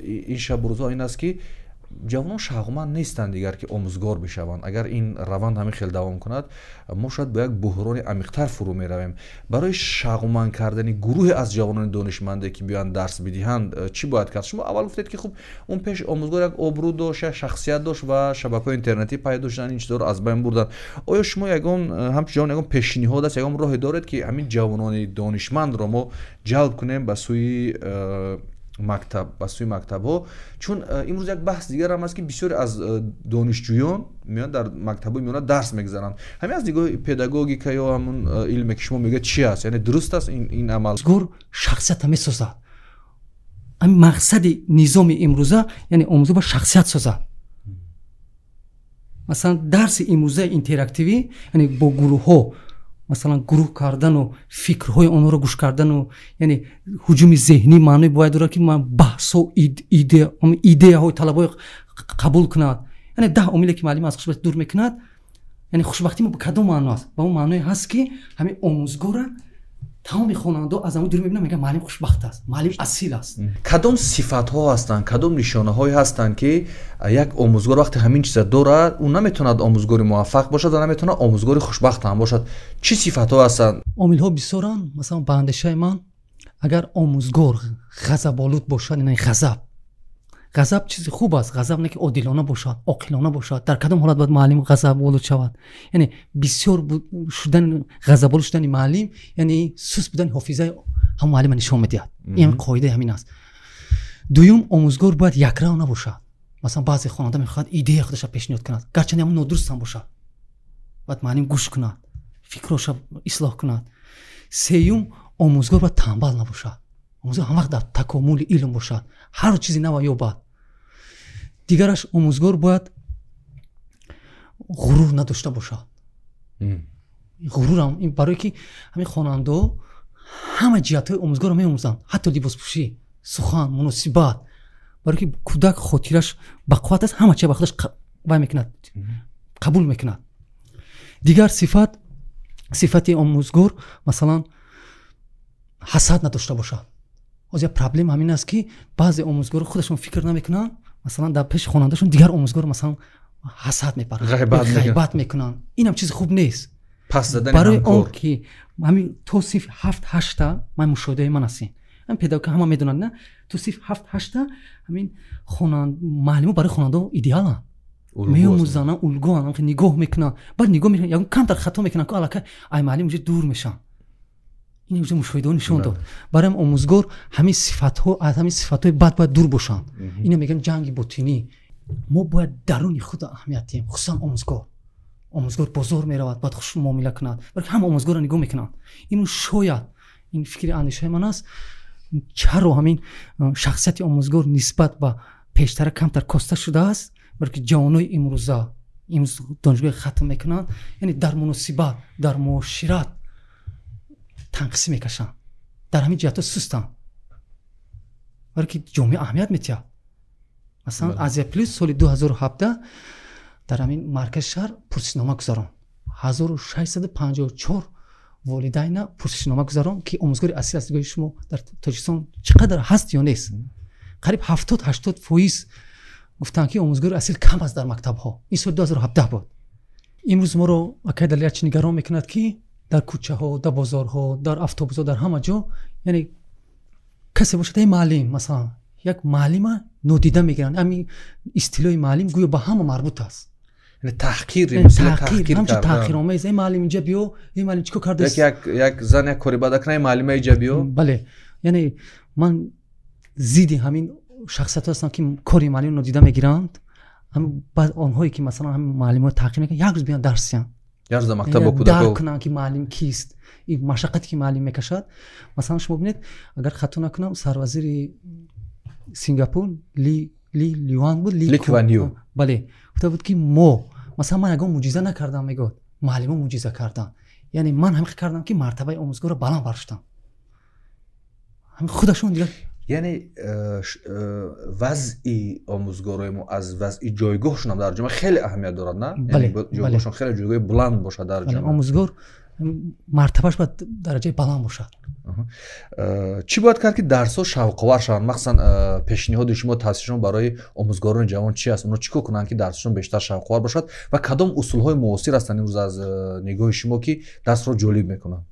ин шабу рӯзҳо, ин аст, ки ҷавонон шавқманд нестанд дигар, ки омӯзгор бишаванд. Агар ин раванд ҳамин хел давом кунад, мо шояд ба як буҳрони амиқтар фурӯ меравем. Барои шавқманд кардани гурӯҳе аз ҷавонони донишманде, ки биёянд дарс бидиҳанд, чӣ бояд кард? Шумо аввал гуфтед, ки хуб, он пеш омӯзгор як обрӯ дошт, як шахсият дошт ва шабакаҳои интернетӣ пайдо шуданд, ин чизҳоро аз байн бурданд. Оё шумо ягон, ҳамчун ҷавон, ягон пешниҳод аст, ягон роҳе доред, ки ҳамин ҷавонони донишмандро мо ҷалб кунем ба сӯи мактаб, ба сӯи мактабҳо? Чун имрӯз як баҳс дигарам аст, ки бисёре аз донишҷӯён меоянд, дар мактабҳои миёна дарс мегузаранд. Ҳамин аз нигоҳи педагогика ё ҳамун илме, ки шумо мегӯяд, чи аст? Яъне дуруст аст ин амал? Омӯзгор шахсията месозад. Ҳамин мақсади низоми имрӯза, яъне омӯзгор бояд шахсият созад. Масалан, дарси имрӯзаи интерактивӣ, яъне бо гурӯҳҳо, масалан, гурӯҳ кардану фикрҳои онҳоро гӯш кардану, яъне ҳуҷуми зеҳнӣ маъное бояд дорад, ки ман баҳсҳо, идеяҳои талабаҳои қабул кунад. Яъне 10 омиле, ки муаллим аз хушбахтӣ дур мекунад. Яъне хушбахтӣ мо ба кадом маъно аст? Ба он маъное ҳаст, ки ҳамин омӯзгора тамоми хонандаҳо аз ҳамон дур мебинанд, мегӯянд, муаллим хушбахт аст, муаллим асил аст. Кадом сифатҳо ҳастанд, кадом нишонаҳое ҳастанд, ки як омӯзгор вақте ҳамин чиза дорад, ӯ наметавонад омӯзгори муваффақ бошад ва наметавонад омӯзгори хушбахт ҳам бошад? Чӣ сифатҳо ҳастанд? Омилҳо бисёранд. Масалан, ба андешаи ман, агар омӯзгор ғазаболуд бошад, яъне ғазаб чизи хуб аст, ғазаб не ки одилона бошад, оқилона бошад. Дар кадом ҳолат бояд муаллим ғазаболуд шавад? Яъне бисёр шудан, ғазаболуд шудани муаллим, яъне суст будани ҳофизаи ҳамон муаллима нишон медиҳад. Ин қоидаи ҳамин аст. Дуюм, омӯзгор бояд якрав набошад. Масалан, баъзе хонанда мехоҳад идея худашро пешниҳод кунад, гарчанде ҳамон нодуруст ҳам бошад, бояд муаллим гӯш кунад, фикроша ислоҳ кунад. Сеюм, омӯзгор бояд танбал набошад. Омӯзгор ҳамвақт дар такомули илм бошад, ҳар чизи нава ёбад. Дигараш, омӯзгор бояд ғурур надошта бошад. Ғурурам ин барое ки ҳамин хонандаҳо ҳама ҷиҳатҳои омӯзгорро меомӯзанд, ҳатто либоспӯшӣ, сухан, муносибат. Барое ки кӯдак хотираш бақувват аст, ҳама чиз ба худаш вай мекунад, қабул мекунад. Дигар сифат, сифати омӯзгор, масалан, ҳасад надошта бошад. Ҳозир як проблема ҳамин аст, ки баъзе омӯзгоро худашон фикр намекунанд, масалан, дар пеши хонандашон дигар омӯзгор, масалан, ҳасад мебаранд, ғайбат мекунанд. Инам чизи хуб нест. Барои он ки ҳамин то синфи ҳафт ҳашта, ман мушоҳидаи ман аст, ҳамин педагог ҳама медонанд, на то синфи ҳафт ҳашта ҳамин муаллимо барои хонандаҳо идеаланд, меомӯзанд, улгӯанд, нигоҳ мекунанд. Баъд нигоҳ мекунанд, ягон камтар хато мекунанд, ку аллакай ай муаллим уже дур мешаванд. Ин уже мушоҳидаҳо нишон дод. Барои омӯзгор ҳамин сифатҳо, аз ҳамин сифатҳои бад бояд дур бошанд. Ина мегӯям, ҷанги ботинӣ. Мо бояд даруни худро аҳамият диҳем, хусусан омӯзгор. Омӯзгор бозор меравад, бояд хуш муомила кунад, балки ҳама омӯзгорро нигоҳ мекунанд. Ин шояд ин фикри андешаи ман аст, чаро ҳамин шахсияти омӯзгор нисбат ба пештара камтар коста шудааст, балки ҷавонои имрӯза имрӯз донишгоҳ хатм мекунанд, яъне дар муносибат, дар муошират танқисӣ мекашанд, дар ҳамин ҷиҳатҳо сустанд, балки ҷомеа аҳамият метиҳад. Масалан, Азия Плюс соли 2017 дар ҳамин маркази шаҳр пурсишнома гузаронд. 1654 волидайна пурсишнома гузаронд, ки омӯзгори асил аз нигоҳи шумо дар Тоҷикистон чӣ қадар ҳаст ё нест. Қариб 70-80% гуфтанд, ки омӯзгори асил кам аст дар мактабҳо. Ин соли 2017 буд. Имрӯз моро акай Далер чӣ нигарон мекунад, ки дар кӯчаҳо, дар бозорҳо, дар автобусҳо, дар ҳама ҷо, яъне касе бошад, эй муаллим, масалан, як муаллима нодида мегиранд. Ҳамин истилоҳи муаллим гӯё ба ҳама марбут аст. Яъне таҳқир, таҳқир, ҳамчун таҳқиромез, эй муаллим инҷа биё, эй муаллим чӣ кор кардааст? Як зан як кори бад кунад, эй муаллима инҷа биё. Бале, яъне ман зидди ҳамин шахсиятҳо ҳастам, ки кори муаллимро нодида мегиранд. Баъд онҳое ки масалан ҳамин муаллимҳоро таҳқир мекунанд, як рӯз биёянд дарс диҳанд, як рӯз дар мактаб бо кӯдакҳо дарк кунанд, ки муаллим кист, ин машаққате ки муаллим мекашад. Масалан, шумо бинед, агар хато накунам, сарвазири Сингапур Ли Люан буд, Ли Куан Ю. Бале, гуфта буд, ки мо масалан ман ягон мӯъҷиза накардам, мегӯяд, муаллимон мӯъҷиза карданд. Яъне ман ҳамин кардам, ки мартабаи омӯзгорро баланд бардоштам. Ҳамин худашон дигар. Яъне вазъи омӯзгорои мо аз вазъи ҷойгоҳшон ҳам дар ҷомеа хеле аҳамият дорад, на? Ҷойгоҳшон хеле ҷойгоҳи баланд бошад дар ҷомеа. Омӯзгор мартабаш бояд дараҷаи баланд бошад. Чӣ бояд кард, ки дарсҳо шавқовар шаванд? Махсусан пешниҳоди шумо, таъсири шумо барои омӯзгорони ҷавон чи аст? Онҳо чӣ кор кунанд, ки дарсшон бештар шавқовар бошад ва кадом усулҳои муосир ҳастанд имрӯз аз нигоҳи шумо, ки дарсро ҷолиб мекунанд?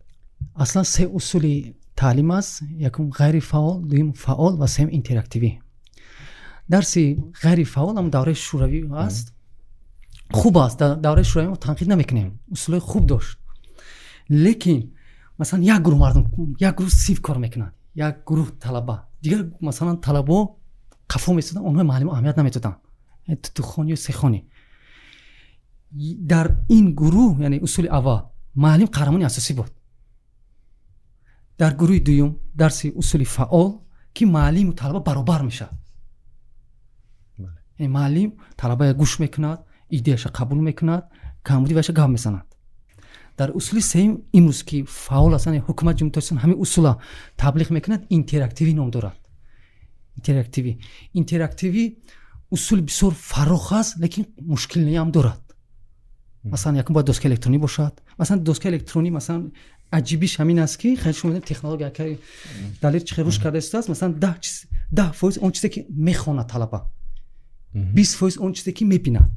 Аслан се усули таълим аст: якум ғайрифаъол, дуюм фаъол ва сеюм интерактивӣ. Дарси ғайрифаъол ҳам давраи шӯравӣ аст, хуб аст. Дар давраи шӯравӣ мо танқид намекунем, усулҳои хуб дошт, лекин масалан як гурӯҳ мардум, як гурӯҳ синф кор мекунанд, як гурӯҳ талаба, дигар масалан талабо қафо месоданд, онҳо муаллимо аҳамият намедоданд, духони ё сехони. Дар ин гурӯҳ, яъне усули аввал, муаллим қаҳрамони асосӣ буд. Дар гурӯҳи дуюм, дарси усули фаъол, ки муаллиму талаба баробар мешавад. Муаллим талабая гӯш мекунад, идеяша қабул мекунад, камбуди вайша гап мезанад. Дар усули сеюм имрӯз, ки фаъол аст, ҳукумати Ҷумҳурии Тоҷикистон ҳамин усула таблиғ мекунад, интерактивӣ ном дорад. Интерактивӣ. Интерактивӣ усул бисёр фарох аст, лекин мушкилиам дорад. Масалан, якум бояд доскаи электронӣ бошад. Масалан, доскаи электронӣ, масалан, аҷибиш ҳамин аст, ки хеле шумо медонед, технология ки далел чӣ хел рушд карда истодааст. Масалан, 10% он чизе ки мехонад талаба, 20% он чизе ки мебинад,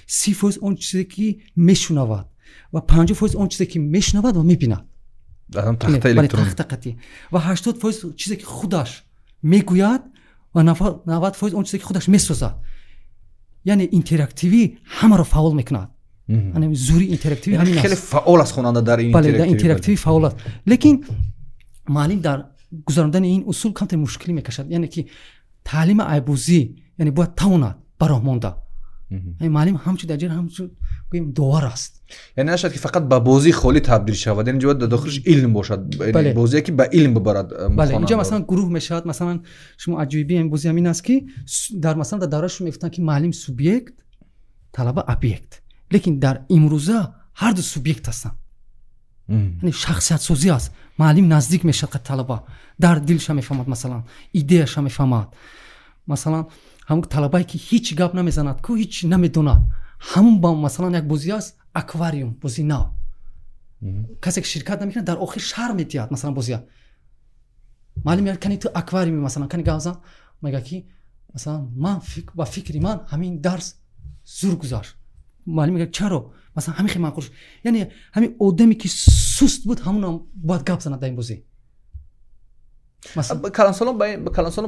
30% он чизе ки мешунавад ва 50% он чизе ки мешунавад ва мебинад. Тахта қатъӣ. Ва 80% чизе ки худаш мегӯяд ва 90% он чизе ки худаш месозад. Яъне интерактивӣ ҳамаро фаъол мекунад. Яъне зури интерактивӣ ҳамин аст. Хеле фаъол аст хонанда дар ин интерактивӣ. Бале, дар интерактивӣ фаъол аст. Лекин муаллим дар гузарондани ин усул камтар мушкилӣ мекашад. Яъне ки таълими айбозӣ, яъне бояд тавонад ба роҳ монда. Муаллим ҳамчун дар ҷой ҳамчун гӯем довар аст. Яъне нашавад, ки фақат ба бозии холӣ табдил шавад, яъне бояд дар дохилаш илм бошад, бозие ки ба илм бибарад. Бале, инҷа масалан гурӯҳ мешавад. Масалан, шумо аҷоибии ин бозӣ ҳамин аст, ки дар масалан дар давраи шумо мегуфтанд, ки муаллим субъект, талаба объект, лекин дар имрӯза ҳар ду субъект ҳастанд. Яъне шахсиятсозӣ аст. Муаллим наздик мешавад талаба, дар дилша мефаҳмад, масалан идеяша мефаҳмад. Масалан, ҳамон талабае ки ҳеҷ гап намезанад, ку ҳеҷ намедонад, ҳамон ба масалан як бозӣ аст, аквариум, бозии нав. Касе ки ширкат намекунад, дар охир шарм медиҳад. Масалан, бозия муаллим мегӯяд, кани ту аквариуми, масалан кани гап зан, мегӯяд, ки масалан ман ба фикри ман ҳамин дарс зур гузашт. Муаллим мегӯяд, чаро? Масалан, ҳамин хел маъқул шуд. Яъне ҳамин одаме ки суст буд, ҳамонам бояд гап занад дар ин бозӣ. Калонсолон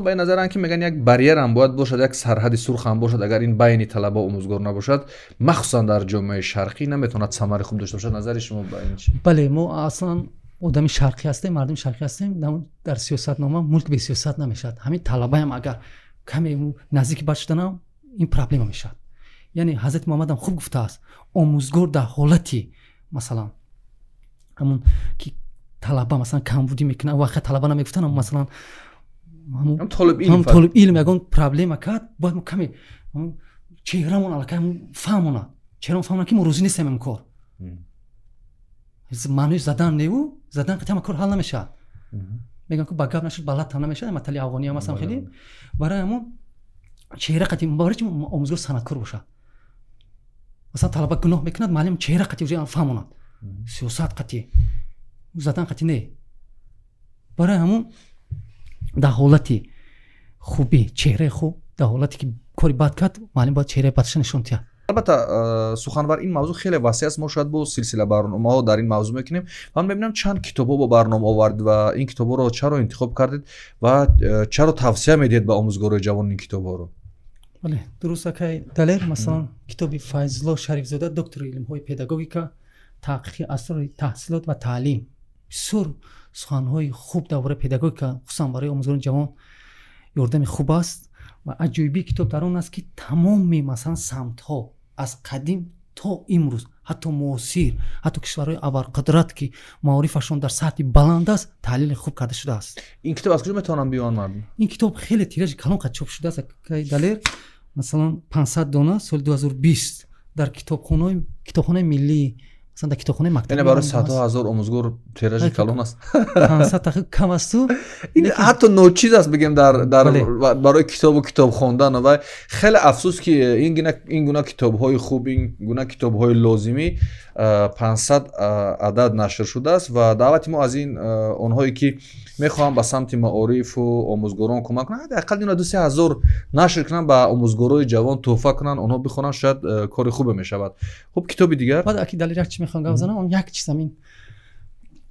ба ин назаранд, ки мегӯянд як барьер ҳам бояд бошад, як сарҳади сурх ҳам бошад. Агар ин байни талаба омӯзгор набошад, махсусан дар ҷомеаи шарқӣ наметавонад самари хуб дошта бошад. Назари шумо ба ин чи? Бале, мо аслан одами шарқӣ ҳастем, мардуми шарқӣ ҳастем. Дар сиёсатнома мулк бесиёсат намешавад. Ҳамин талабаям агар каме наздики бад шуданам, ин проблема мешавад. Яъне Ҳазрати Муҳаммадам хуб гуфтааст, омӯзгор дар ҳолати масалан ҳамун ки талаба масалан камбудӣ мекунад, вақт талаба намегуфтан, масалан ҳам толиб илм ягон проблема кард, бояд мо каме чеҳрамон аллакай фаҳмонад, чеҳрамон фаҳмонад ки мо розӣ нестем ин кор. Маънои задан неву задан қати ҳама кор ҳал намешавад. Мегӯям ки ба гап нашуд, ба лат ҳам намешавад, матали афғонӣ ҳам ҳастам хеле. Барои ҳамон чеҳра қати, барои чи омӯзгор санъаткор бошад? Масалан талаба гуноҳ мекунад, муаллим чеҳра қати уже фаҳмонад, сиёсат қати, задан қати не. Барои ҳамон дар ҳолати хубӣ чеҳраи хуб, дар ҳолате ки кори бад кард, муаллим бояд чеҳраи бадша нишон диҳад. Албатта суханвар ин мавзӯъ хеле васеъ аст, мо шояд бо силсила барномаҳо дар ин мавзӯъ мекунем. Ман мебинам чанд китобҳо бо барнома овардед ва ин китобҳоро чаро интихоб кардед ва чаро тавсия медиҳед ба омӯзгорони ҷавон ин китобҳоро? Бале, дуруст акай Далер. Масалан китоби Файзулло Шарифзода, доктори илмҳои педагогика, таҳқиқи асрори таҳсилот ва таълим, бисёр суханҳои хуб дар бораи педагогика, хусусан барои омӯзгорони ҷавон ёрдами хуб аст. Ва аҷоибии китоб дар он аст ки тамоми масалан самтҳо аз қадим то имрӯз, ҳатто муосир, ҳатто кишварҳои абарқудрат ки маорифашон дар сатҳи баланд аст, таҳлили хуб карда шудааст. Ин китоб аз куҷо метавонам биёванд мардум? Ин китоб хеле тиражи калон қад чоп шудааст акай Далер, масалан 500 дона соли 2020 дар китобхонаи миллӣ, масалан дар китобхонаи мактаб. Яъне барои садҳо ҳазор омӯзгор тиражи калон аст. 500 та кам аст. Ин ҳатто ночиз аст бигем дар барои китобу китоб хондан. Ва хеле афсӯс ки ин гуна китобҳои хуб, ин гуна китобҳои лозимӣ 500 адад нашр шудааст. Ва даъвати мо аз ин онҳое ки мехоҳанд ба самти маорифу омӯзгорон кӯмак кунанд, ҳадди ақал ина 2-3 ҳазор нашр кунанд, ба омӯзгорои ҷавон тӯҳфа кунанд, онҳо бихонанд, шояд кори хубе мешавад. Хуб, китоби дигар? Баъд аки Далер як чиз мехоҳам гап занам, он як чиз ҳамин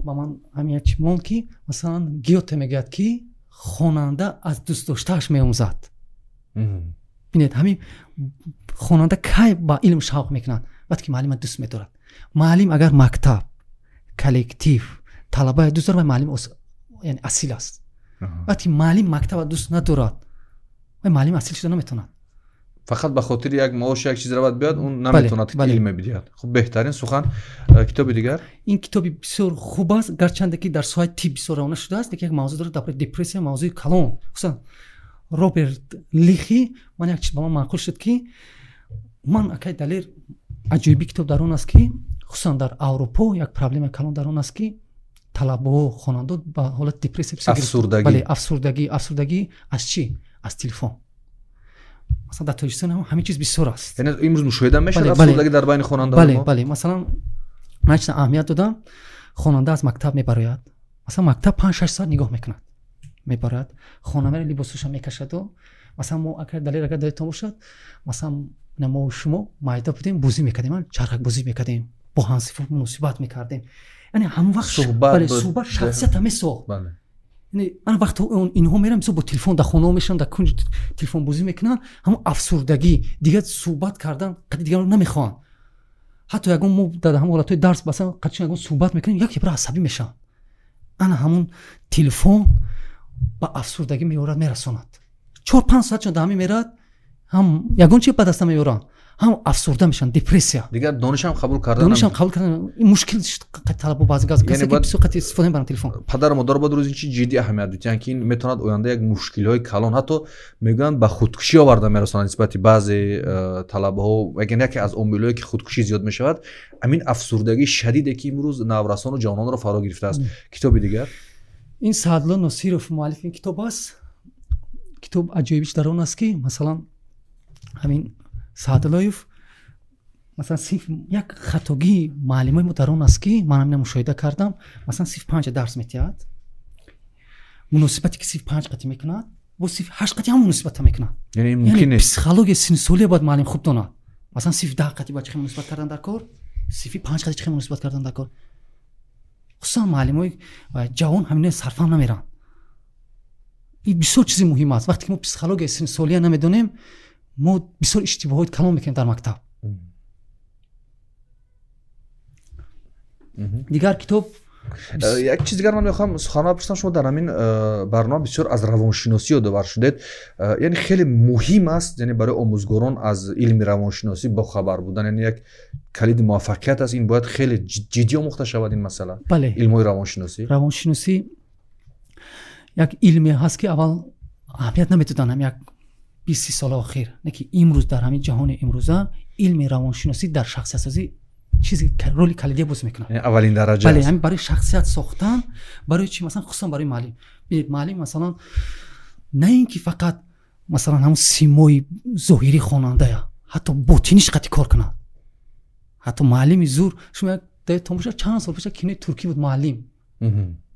ба ман ҳамин як чиз монд ки масалан Гёте мегӯяд ки хонанда аз дӯстдоштааш меомӯзад. Бинед, ҳамин хонанда кай ба илм шавқ мекунад? Вақте ки муаллима дӯст медорад. Муаллим агар мактаб, коллектив, талабаи дӯст дорад, муаллим яъне асил аст. Вақте муаллим мактаба дӯст надорад, вай муаллим асил шуда наметавонад. Фақат ба хотири як маош як чиз равад биёд, он наметавонад илме бидиҳад. Хуб, беҳтарин сухан. Китоби дигар? Ин китоби бисёр хуб аст, гарчанде ки дар соҳаи тиб бисёр равона шудааст, лекин як мавзӯъ дорад дар бораи депрессия, мавзӯи калон. Хусусан Роберт Лихи, ман як чиз ба ман маъқул шуд ки ман акай Далер, аҷоиби китоб дар он аст ки хусусан дар Аврупо як проблемаи калон дар он аст ки талабаҳо, хонандо ба ҳолати депрессия бисёр афсурдагӣ. Бале, афсурдагӣ. Афсурдагӣ аз чӣ? Аз телефон. Масалан дар Тоҷикистон ҳам ҳамин чиз бисёр аст. Яъне имрӯз мушоҳида мешавад афсурдагӣ дар байни хонандаҳо? Бале, бале. Масалан ман чиз аҳамият додам, хонанда аз мактаб мебарояд, масалан мактаб 5-6 соат нигоҳ мекунад, мебарояд, хона меравад, либосашро мекашаду. Масалан мо агар Далер агар даёдтон бошад, масалан мо шумо майда будем, бозӣ мекардем, чархак бозӣ мекардем, бо ҳамсифо муносибат мекардем. Яъне ҳамон вақт суҳбат шахсията месохт. Яъне ана вақт инҳо мераванд бисёр бо телефон дар хонаҳо мешаванд, дар кунҷ телефон бозӣ мекунанд, ҳамон афсурдагӣ, дигар суҳбат кардан қади дигарро намехоҳанд. Ҳатто ягон мо дар ҳамон ҳолатҳои дарс масалан қадшон ягон суҳбат мекунем, як ябра асабӣ мешаванд. Ана ҳамон телефон ба афсурдагӣ меорад, мерасонад. 4-5 соат чон дар ҳамин меравад, ҳам ягон чи ба даст намеоранд, ҳам афсурда мешаванд, депрессия. Дигар донишам қабул кардан, донишам қабул кардан ин мушкил талабо баъзе газ касе ки бисёр қати истифода мебаранд телефон. Падару модар бояд рӯзи ин чи ҷиддӣ аҳамият диҳанд ки ин метавонад оянда як мушкилиҳои калон, ҳатто мегӯянд ба худкушӣ оварда мерасонад нисбати баъзе талабаҳо. Яке аз омилҳое ки худкушӣ зиёд мешавад ҳамин афсурдагии шадиде ки имрӯз наврасону ҷавононро фаро гирифтааст. Китоби дигар? Ин Саъдулло Носиров муаллифи ин китоб аст. Китоб аҷоибиш дар он аст ки масалан ҳамин Саъдуллоев, масалан синф як хатогии муаллимои мо дар он аст ки ман ҳамина мушоҳида кардам, масалан синф 5 дарс метиҳад, муносибате ки синф 5 қатӣ мекунад бо синф 8 қатӣ ҳам муносибата мекунад. Яъне мумкин нест. Психологияи синнсолия бояд муаллим хуб донад. Масалан синф 10 қатӣ бояд чӣ хел муносибат кардан дар кор, синфи 5 қатӣ чӣ хел муносибат кардан дар кор. Хусусан муаллимои ҷавон ҳаминаи сарфаҳм намеранд. Ин бисёр чизи муҳим аст. Вақте ки мо психологияи синнсолия намедонем, мо бисёр иштибоҳои калон мекунем дар мактаб. Дигар китоб Як чиз дигар ман мехоҳам суханро пурсам. Шумо дар ҳамин барнома бисёр аз равоншиносӣ ёдовар шудед. Яъне хеле муҳим аст, яъне барои омӯзгорон аз илми равоншиносӣ бохабар будан, яъне як калиди муваффақият аст. Ин бояд хеле ҷиддӣ омӯхта шавад ин масъала. Бале. Илмҳои равоншиносӣ. Равоншиносӣ як илме ҳаст, ки аввал аҳамият наметоданд, ҳам як 20 сола охир, не ки имрӯз дар ҳамин ҷаҳони имрӯза илми равоншиносӣ дар шахсиятсозӣ чизи роли калидия бозӣ мекунад. Аввалин дараҷа. Бале, ҳамин барои шахсият сохтан, барои чи, масалан, хусусан барои муаллим. Бинед, муаллим, масалан, на ин ки фақат, масалан, ҳамун симои зоҳирии хонандая, ҳатто ботиниш қати кор кунад. Ҳатто муаллими зур, шумо як тамоша, чанд сол пеша кинои туркӣ буд, «Муаллим».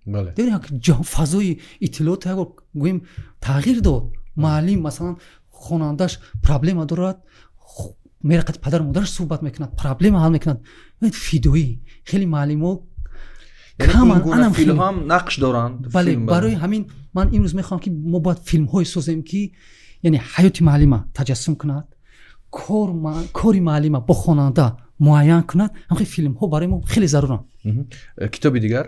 Бале. Як фазои иттилоот як гӯем тағйир дод. Муаллим, масалан, хонандаш проблема дорад, мерақати падару модараш суҳбат мекунад, проблема ҳал мекунад. Фидоӣ хеле муаллимо. Филмҳам нақш доранд. Бале, барои ҳамин ман имрӯз мехоҳам, ки мо бояд филмҳое созем, ки яъне ҳаёти муаллима таҷассум кунад, кори муаллима бо хонанда муайян кунад. Ҳамхел филмҳо барои мо хеле заруранд. Китоби дигар?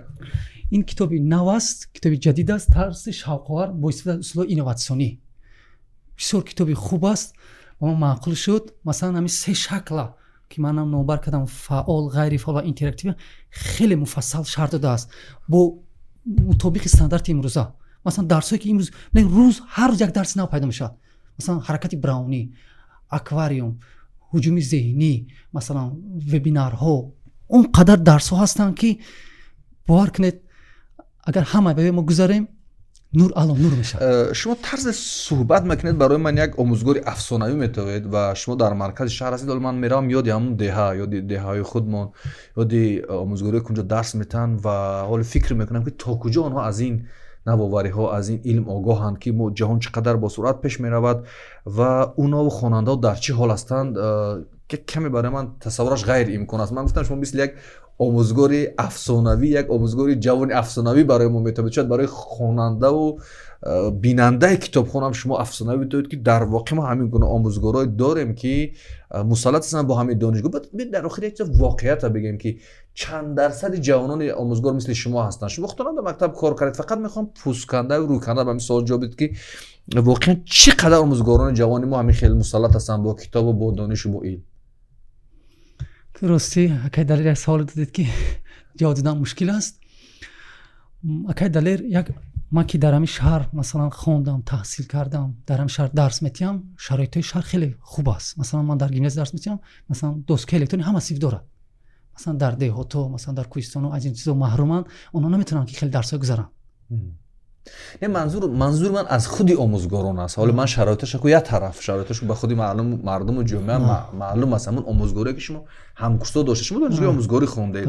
Ин китоби нав аст, китоби ҷадид аст, «Тарзи шавқовар бо истифода аз усулҳои инноватсионӣ». Бисёр китоби хуб аст ва ман маъқул шуд. Масалан, ҳамин се шакла, ки манам номбар кардам, фаъол, ғайрифаъол ва интерактив, хеле муфассал шарҳ додааст бо мутобиқи стандарти имрӯза. Масалан, дарсҳое, ки имрӯз рӯз ҳар рӯз як дарси нав пайдо мешавад, масалан, ҳаракати брауни, аквариум, ҳуҷуми зеҳнӣ, масалан, вебинарҳо, он қадар дарсҳо ҳастанд, ки бовар кунед, агар ҳама ба мо гузарем, нур ало нур мешавад. Шумо тарзи суҳбат мекунед, барои ман як омӯзгори афсонавӣ метавед ва шумо дар маркази шаҳр ҳастед. Ҳоло ман меравам ёди ҳамун деҳа, ёди деҳаҳои худмон, ёди омӯзгорие, ки унҷо дарс метаҳанд, ва ҳоло фикр мекунам, ки то куҷо онҳо аз ин навовариҳо, аз ин илм огоҳанд, ки мо ҷаҳон чӣ қадар бо суръат пеш меравад ва унову хонандаҳо дар чӣ ҳол ҳастанд, ки каме барои ман тасаввураш ғайриимкон аст. Ман гуфтам, шумо мисли як омӯзгори афсонавӣ, як омӯзгори ҷавони афсонавӣ барои мо метавонед. Шояд барои хонандаву бинандаи китобхонам шумо афсонавӣ метавонед, ки дар воқеъ мо ҳамин гуна омӯзгорое дорем, ки мусаллат ҳастанд бо ҳамин донишгоҳ. Дар охир як чиз воқеията бигем, ки чанд дарсади ҷавонони омӯзгор мисли шумо ҳастанд? Шумо худтон дар мактаб кор кардед. Фақат мехоҳам пӯсткандаю рӯйканда ба ҳамин суол ҷавоб дид, ки воқеан чӣ қадар омӯзгорони ҷавони мо ҳамин хеле мусаллат ҳастанд бо китобу бо донишу бо илм? Ростӣ, акай Далер, як саволе додед, ки ҷавоб додан мушкил аст. Акай Далер, як ман ки дар ҳамин шаҳр, масалан, хондам, таҳсил кардам, дар ҳамин шаҳр дарс метиҳам, шароитҳои шаҳр хеле хуб аст. Масалан, ман дар гимназия дарс метиҳам, масалан, доскаи электронӣ ҳама синф дорад. Масалан, дар деҳото, масалан, дар кӯҳистоно аз ин чизо маҳруманд, онҳо наметавонанд, ки хеле дарсҳо гузаранд. Не, манзури ман аз худи омӯзгорон аст. Ҳоло ман шароиташа ку як тараф, шароиташ ба худи маълум, мардуму ҷомеа маълум аст. Ҳамун омӯзгоре, ки шумо ҳамкурсо доштед, шумо донишгоҳи омӯзгорӣ хондед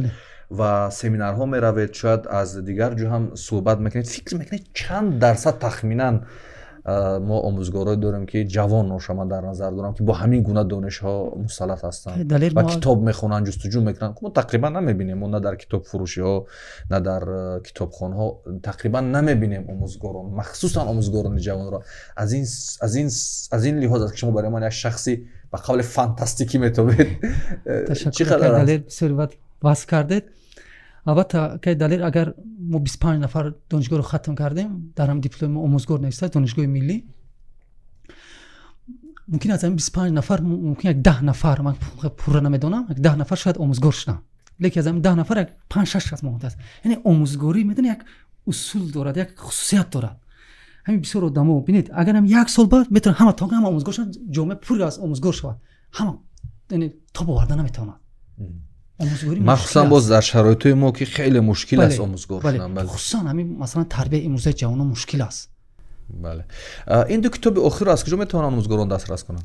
ва семинарҳо меравед, шояд аз дигар ҷо ҳам суҳбат мекунед. Фикр мекунед, чанд дарсад тахминан мо омӯзгорое дорем, ки ҷавонноша ман дар назар дорам, ки бо ҳамин гуна донишҳо мусаллат ҳастанд ва китоб мехонанд, ҷустуҷӯ мекунанд? Мо тақрибан намебинем, мо на дар китобфурӯшиҳо, на дар китобхонаҳо тақрибан намебинем омӯзгорон, махсусан омӯзгорони ҷавонро. Аз ин лиҳоз аст, ки шумо барои ман як шахси ба қавли фантастикӣ метобед. Чӣ қадар бисёр васф кардед. Албатта, акай Далер, агар мо 25 нафар донишгоҳро хатм кардем, дар ҳам дипломи омӯзгор нависта донишгоҳи миллӣ, мумкин аз ҳамин 25 нафар мумкин як 10 нафар, ман пурра намедонам, як 10 нафар шояд омӯзгор шудам, лекин аз ҳамин 10 нафар як панҷ шаш кас монда аст. Яъне омӯзгорӣ, медони, як усул дорад, як хусусият дорад. Ҳамин бисёр одамо, бинед, агар ҳам як сол баъд метавонад ҳама то ҳама омӯзгор шавад, ҷомеа пур аз омӯзгор шавад, ҳама, яъне тоб оварда наметавонад. Махсусан боз дар шароитҳои мо, ки хеле мушкил аст омӯзгор шудан. Хусусан ҳамин, масалан, тарбияи имрӯзаи ҷавонон мушкил аст. Бале, ин ду китоби охирро аз куҷо метавонанд омӯзгорон дастрас кунанд?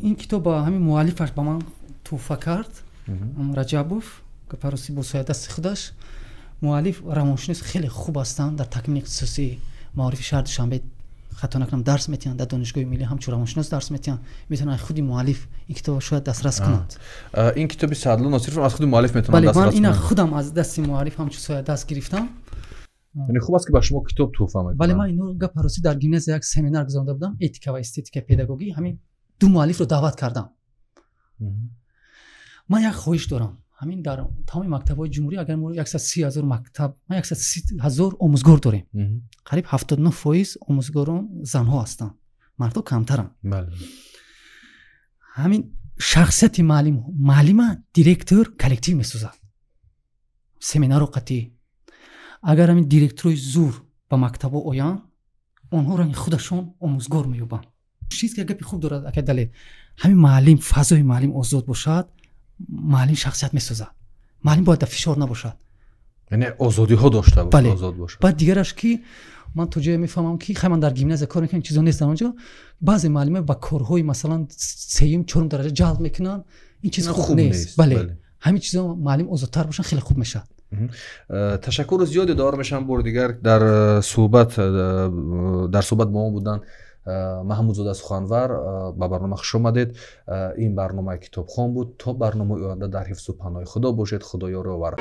Ин китоб ҳамин муаллифаш ба ман тӯҳфа кард, Раҷабов Гапаросӣ, бо соядасти худаш. Муаллиф равоншинос хеле хуб ҳастанд, дар такмили ихтисосии маорифи шаҳри Душанбе, хато накунам, дарс метиҳанд, дар донишгоҳи миллӣ ҳамчун равоншинос дарс метиҳанд. Метавонанд худи муаллиф ин китобро шояд дастрас кунанд. Ин китоби Саъдулло Носиров аз худи муаллиф метавонанд дастрас кунанд? Ман ина худам аз дасти муаллиф ҳамчун соядаст гирифтам. Яъне хуб аст, ки ба шумо китоб тӯҳфа мекунанд. Бале, ман ино гап рости дар гимназия як семинар гузаронда будам, «Этика ва эстетикаи педагогӣ». Ҳамин ду муаллифро даъват кардам. Ман як хоҳиш дорам. Ҳамин дар тамоми мактабҳои ҷумҳурӣ, агар мо 130 ҳазор мактаб, 130 ҳазор омӯзгор дорем, қариб 79% омӯзгорон занҳо ҳастанд, мардҳо камтаранд. Ҳамин шахсияти муаллим, муаллима директор коллектив месозад, семинаро қатъӣ. Агар ҳамин директорои зур ба мактабҳо оянд, онҳо ранги худашон омӯзгор меёбанд. Чиз ки гапи хуб дорад, акай Далер, ҳамин муаллим, фазои муаллим озод бошад, муаллим шахсият месозад. Муаллим бояд дар фишор набошад. Яъне озодиҳо дошта бошад, озод бошад. Баъд дигараш, ки ман то ҷое мефаҳмам, ки хай, ман дар гимназия кор мекунам, чизо нест дар онҷо, баъзе муаллима ба корҳои, масалан, сеюм, чорум дараҷа ҷалб мекунанд, ин чиз хуб нест. Бале, ҳамин чизо муаллим озодтар бошанд, хеле хуб мешавад. Ташаккури зиёде дор мешавам. Бори дигар дар суҳбат бо мо буданд Маҳмудзода Суханвар. Ба барнома хуш омадед. Ин барномаи «Китобхон» буд. То барномаи оянда дар ҳифзу паноҳи Худо бошед. Худо ёру овар.